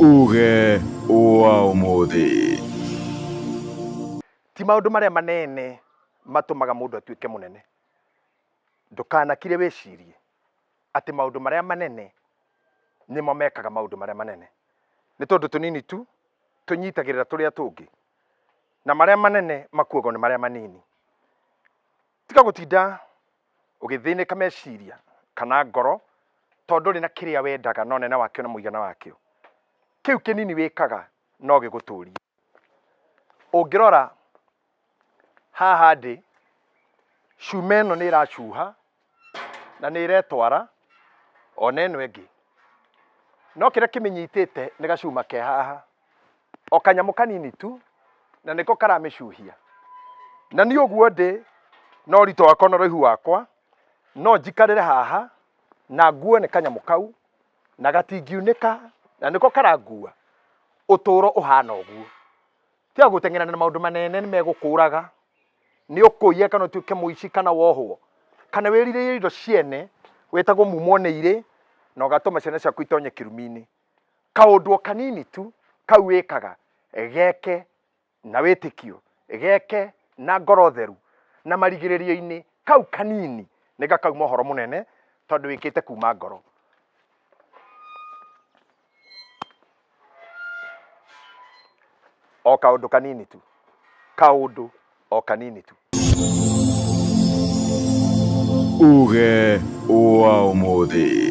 Uge wa ũmũthĩ. Ti maũndũ marĩa manene matũmaga mũndũ atuĩke mũnene. Ndũkanakire wĩcirie atĩ maũndũ marĩa manene nĩmo mekaga maũndũ marĩa manene. Nĩ tondũ tũnini tu tũnyitagĩrĩra tũrĩa tũngĩ, na marĩa manene makuagwo nĩ marĩa manini. Tiga gũtinda ũgĩthĩnĩka meciria kana ngoro tondũ ndũrĩ na kĩrĩa wendaga na ũnene wakĩo na mũigana wakĩo. Kĩu kĩnini wĩkaga no gĩgũtũrie. Ũngĩrora haha ndĩ, cuma ĩno nĩ ĩracuha na nĩ ĩretwara ona ĩno ĩngĩ. No kĩrĩa kĩmĩnyitĩte nĩ gacuma ke haha. O kanyamũ kanini tu na nĩko karamĩcuhia. Na niĩ ũguo ndĩ na ũritũ wakwa na ũraihu wakwa, no njikarĩre haha na nguo nĩ kanyamũ kau na gatingiunĩka na nĩko karangua. Ũtũũro ũhana ũguo. Tiga gũteng'erania na maũndũ manene nĩ megũkũraga. Nĩ ũkũiya kana ũtuĩke mũici kana wohwo kana wĩrirĩrie indo ciene wĩtagwo mumwo nĩ irĩ na ũgatũma ciana ciaku itonye kĩrumi-inĩ. Kaũndũ o kanini tu kau wĩkaga geke na wĩtĩkio, geke na ngoro theru, na marigĩrĩrio-inĩ kau kanini nĩ gakauma ũhoro mũnene tondũ wĩkĩte kuma ngoro. O kaũndũ kanini tu, kaũndũ o kanini tu. Uge wa ũmũthĩ.